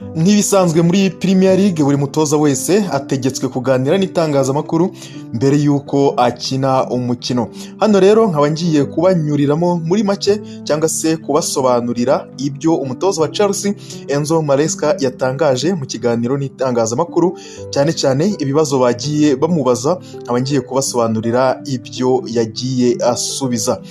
Nk'ibisanzwe muri Premier League, buri mutoza wese ategetswe kuganira n'itangazamakuru mbere y'uko akina umukino. Hano rero nkaba ngiye kubanyuriramo muri make cyangwa se kubasobanurira ibyo umutoza wa Chelsea, Enzo Maresca, yatangaje mu kiganiro n'itangazamakuru, cyane cyane ibibazo bagiye bamubaza, nkaba ngiye kubasobanurira ibyo yagiye asubiza.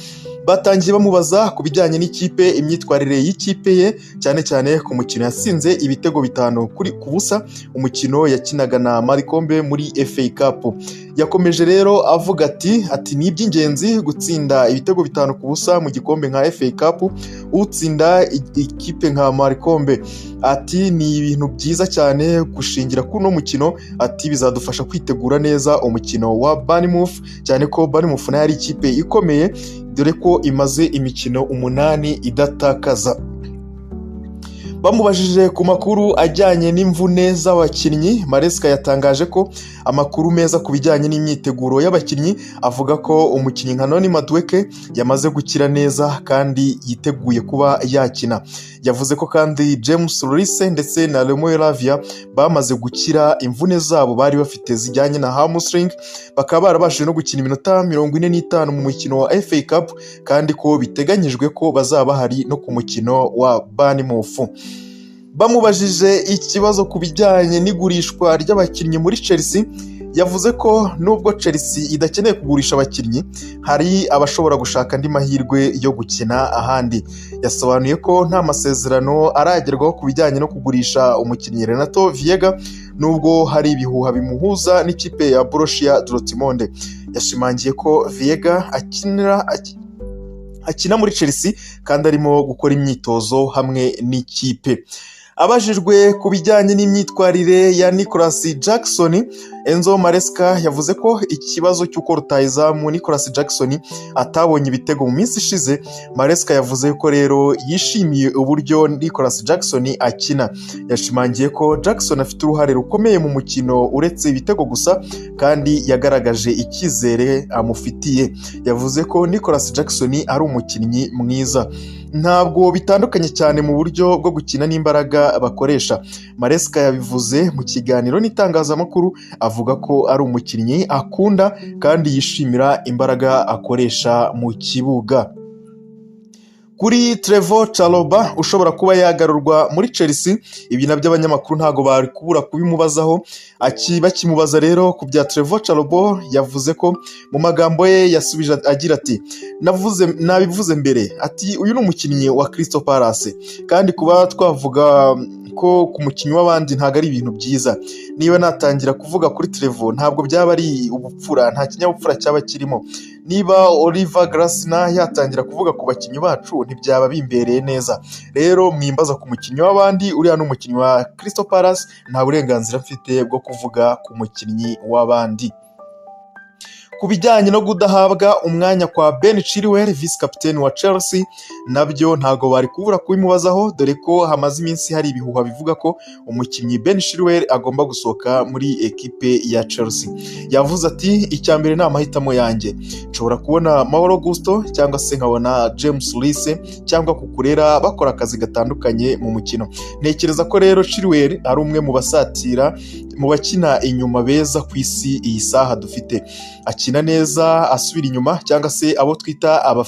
Batangiye bamubaza ku bijyanye n'ikipe, imyitwarire y'ikipe ye, cyane cyane ku mukino yatsinze ibitego 5-0, umukino yakinaga na Morecambe muri FA Cup. Yakomeje rero avuga ati: "Ni iby'ingenzi gutsinda ibitego 5-0 mu gikombe nka FA Cup, utsinda ikipe nka Morecambe." Ati: "Ni ibintu byiza cyane gushingira kuri uno mukino." Ati: "Bizadufasha kwitegura neza umukino wa Bournemouth, cyane ko Bournemouth nayo ari ikipe ikomeye, dore ko imaze imikino 8 idatakaza." Bamubajije ku makuru ajyanye n'imvune z'abakinnyi, Maresca yatangaje ko amakuru meza ku bijyanye n'imyiteguro y'abakinnyi, avuga ko umukinnyi nka Noni Madueke yamaze gukira neza kandi yiteguye kuba yakina. Yavuze ko kandi James Reece ndetse na Romeo Lavia bamaze gukira imvune zabo bari bafite zijyanye na hamstring, bakaba barabashije no gukina iminota 45 mu mukino wa FA Cup, kandi ko biteganyijwe ko bazaba bahari no ku mukino wa Bournemouth. Bamubajije ikibazo ku bijyanye n'igurishwa ry'abakinnyi muri Chelsea, yavuze ko nubwo Chelsea idakeneye kugurisha abakinnyi, hari abashobora gushaka andi mahirwe yo gukina ahandi. Yasobanuye ko nta masezerano aragerwaho ku bijyanye no kugurisha umukinnyi Renato Veiga, nubwo hari ibihuha bimuhuza n'ikipe ya Borussia Dortmund. Yashimangiye ko Veiga akina muri Chelsea kandi arimo gukora imyitozo hamwe n'ikipe. Abajijwe ku bijyanye n'imyitwarire ya Nicolas Jackson, Enzo Maresca yavuze ko ikibazo cy'uko rutahizamu Nicolas Jackson atabonye ibitego mu minsi ishize. Maresca yavuze ko rero yishimiye uburyo Nicolas Jackson akina. Yashimangiye ko Jackson afite uruhare rukomeye mu mukino uretse ibitego gusa, kandi yagaragaje icyizere amufitiye. Yavuze ko Nicolas Jackson ari umukinnyi mwiza. Ntabwo bitandukanye cyane mu buryo bwo gukina n'imbaraga bakoresha. Maresca yabivuze mu kiganiro n'itangazamakuru, avuga ko ari umukinnyi akunda kandi yishimira imbaraga akoresha mu kibuga. Kuri Trevoh Chalobah ushobora kuba yagarurwa muri Chelsea, ibi nabyo abanyamakuru ntabwo bari kubura kubimubazaho. Bakimubaza rero ku bya Trevoh Chalobah, yavuze ko mu magambo ye yasubije agira ati: "Navuze, nabivuze mbere." Ati: "Uyu ni umukinnyi wa Crystal Palace, kandi kuba twavuga ko ku mukinnyi w'abandi ntabwo ari ibintu byiza. Niba natangira kuvuga kuri Trevoh, ntabwo byaba ari ubupfura, nta kinyabupfura cyaba kirimo. Niba Oliver Glasner yatangira kuvuga ku bakinnyi bacu, ntibyaba bimbereye neza. Rero mwimbaza ku mukinnyi w'abandi, uriya ni umukinnyi wa Crystal Palace, nta burenganzira mfite bwo kuvuga ku mukinnyi w'abandi." Ku bijyanye no kudahabwa umwanya kwa Ben Chilwell, visi kapiteni wa Chelsea, nabyo ntabwo bari kubura kubimubazaho, dore ko hamaze iminsi hari ibihuha bivuga ko umukinnyi Ben Chilwell agomba gusohoka muri ekipe ya Chelsea. Yavuze ati: "Icya mbere ni amahitamo yanjye, nshobora kubona Malo Gusto cyangwa se nkabona James Reece cyangwa Cucurella bakora akazi gatandukanye mu mukino. Ntekereza ko rero Chilwell ari umwe mu basatira, mu bakina inyuma beza ku isi iyi saha dufite. Akina neza asubira inyuma, cyangwa se abo twita aba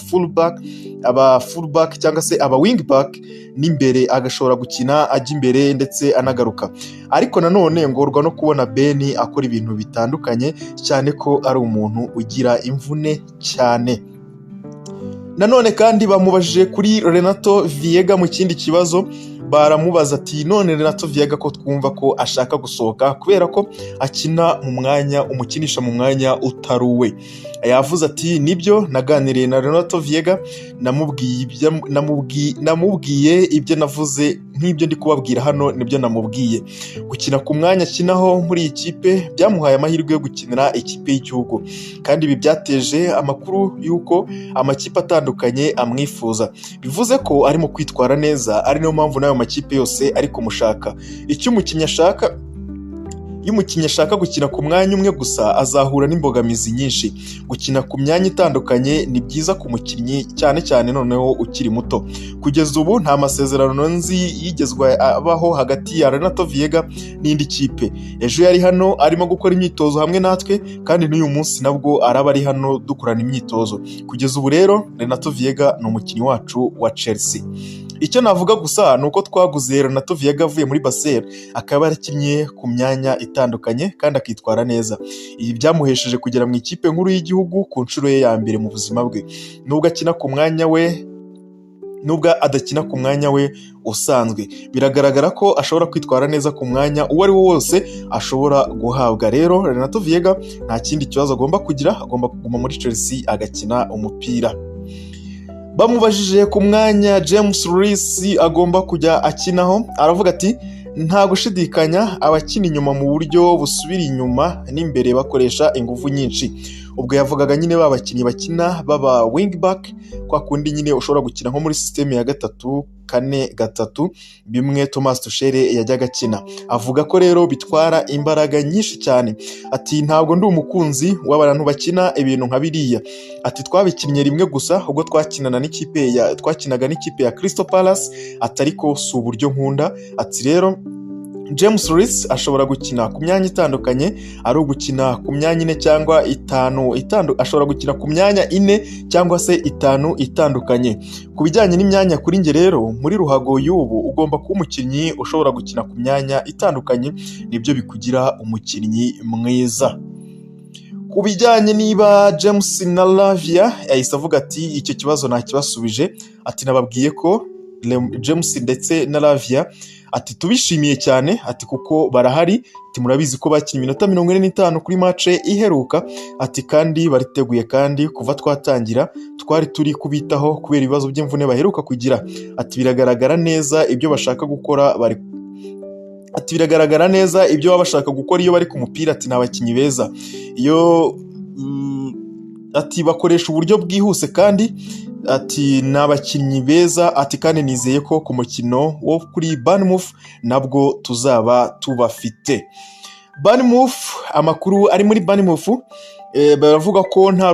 fullback cyangwa se aba wing back, n'imbere agashobora gukina ajya imbere ndetse anagaruka. Ariko nanone ngorwa no kubona Ben akora ibintu bitandukanye, cyane ko ari umuntu ugira imvune cyane." Nanone kandi bamubajije kuri Renato Veiga mu kindi kibazo, baramubaza ati: "None Renato Veiga ko twumva ko ashaka gusohoka kubera ko akina mu mwanya umukinisha mu mwanya utari uwe?" Yavuze ati: "Nibyo, naganiriye na Renato Veiga, namubwiye ibyo navuze nk'ibyo ndi kubabwira hano, nibyo namubwiye. Gukina ku mwanya akinaho muri iyi kipe byamuhaye amahirwe yo gukinira ikipe y'igihugu, kandi ibi byateje amakuru y'uko amakipe atandukanye amwifuza. Bivuze ko arimo kwitwara neza, ari nayo mpamvu n'ayo makipe yose ari kumushaka. Icyo umukinnyi ashaka Iyo umukinnyi ashaka gukina ku mwanya umwe gusa, azahura n'imbogamizi nyinshi. Gukina ku myanya itandukanye ni byiza ku mukinnyi, cyane cyane noneho ukiri muto. Kugeza ubu nta masezerano nzi yigezwe abaho hagati ya Renato Veiga n'indi kipe. Ejo yari hano arimo gukora imyitozo hamwe natwe, kandi n'uyu munsi nabwo araba ari hano dukorana imyitozo. Kugeza ubu rero Renato Veiga ni umukinnyi wacu wa Chelsea. Icyo navuga gusa ni uko twaguze Renato Veiga avuye muri Basel, akaba yarakinnye ku myanya itandukanye kandi akitwara neza. Ibi byamuhesheje kugera mu ikipe nkuru y'igihugu ku nshuro ye ya mbere mu buzima bwe. Nubwo adakina ku mwanya we usanzwe, biragaragara ko ashobora kwitwara neza ku mwanya uwo ari wo wose ashobora guhabwa. Rero Renato Veiga nta kindi kibazo agomba kugira, agomba kuguma muri Chelsea agakina umupira. Bamubajije ku mwanya James Reece agomba kujya akinaho, aravuga ati: "Nta gushidikanya, abakina inyuma mu buryo busubira inyuma n'imbere bakoresha ingufu nyinshi." Ubwo yavugaga nyine ba bakinnyi bakina baba wing back, kwa kundi nyine ushobora gukina nko muri système ya 3-4-3, bimwe Thomas Tuchel yajyaga akina. Avuga ko rero bitwara imbaraga nyinshi cyane. Ati: "Ntabwo ndi umukunzi w'abantu bakina ibintu nka biriya." Ati: "Twabikinnye rimwe gusa ubwo twakinana n'ikipe ya twakinaga n'ikipe ya Crystal Palace." Ati: "Ariko si uburyo nkunda." Ati: "Rero James Reece ashobora gukina ku myanya itandukanye, ari ugukina ku myanya ine cyangwa itanu ashobora gukina ku myanya ine cyangwa se itanu itandukanye. Ku bijyanye n'imyanya, kuri njye rero muri ruhago y'ubu ugomba kuba umukinnyi ushobora gukina ku myanya itandukanye, nibyo bikugira umukinnyi mwiza." Ku bijyanye niba James na Lavia, yahise avuga ati: "Icyo kibazo ntakibasubije." Ati: "Nababwiye ko James ndetse na Lavia," ati, "tubishimiye cyane," ati, "kuko barahari." Ati: "Murabizi ko bakinnye iminota 45 kuri match iheruka." Ati: "Kandi bariteguye, kandi kuva twatangira twari turi kubitaho kubera ibibazo by'imvune baheruka kugira." Ati: "Biragaragara neza ibyo bashaka gukora bari," ati: "Biragaragara neza ibyo baba bashaka gukora iyo bari ku mupira." Ati: "Ni abakinnyi beza iyo ati: "Bakoresha uburyo bwihuse," kandi ati: "Ni abakinnyi beza." Ati: "Kandi nizeye ko ku mukino wo kuri Bournemouth nabwo tuzaba tubafite." Bournemouth, amakuru ari muri Bournemouth, baravuga ko nta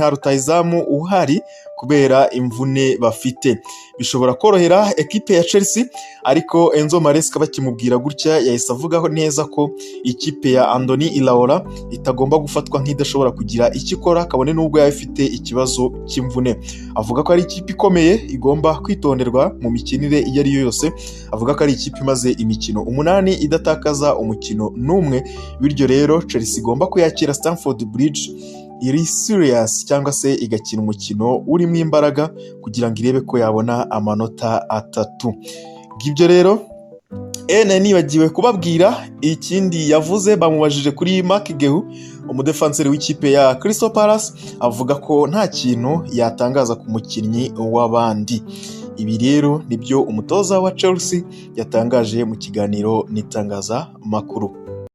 rutahizamu uhari kubera imvune bafite. Bishobora korohera ekipe ya Chelsea, ariko Enzo Maresca bakimubwira gutya yahise avugaho neza ko ikipe ya Andoni Iraola itagomba gufatwa nk'idashobora kugira icyo ikora, kabone n'ubwo yaba ifite ikibazo cy'imvune. Avuga ko ari ikipe ikomeye igomba kwitonderwa mu mikinire iyo ari yo yose. Avuga ko ari ikipe imaze imikino 8 idatakaza umukino n'umwe, bityo rero Chelsea igomba kuyakira Stamford Bridge iri serious, cyangwa se igakina umukino urimo imbaraga kugira ngo irebe ko yabona amanota 3. Ngibyo rero. Ene nibagiwe kubabwira ikindi yavuze. Bamubajije kuri Marc Guehi, umudefanseri w'ikipe ya Crystal Palace, avuga ko nta kintu yatangaza ku mukinnyi w'abandi. Ibi rero nibyo umutoza wa Chelsea yatangaje mu kiganiro n'itangazamakuru.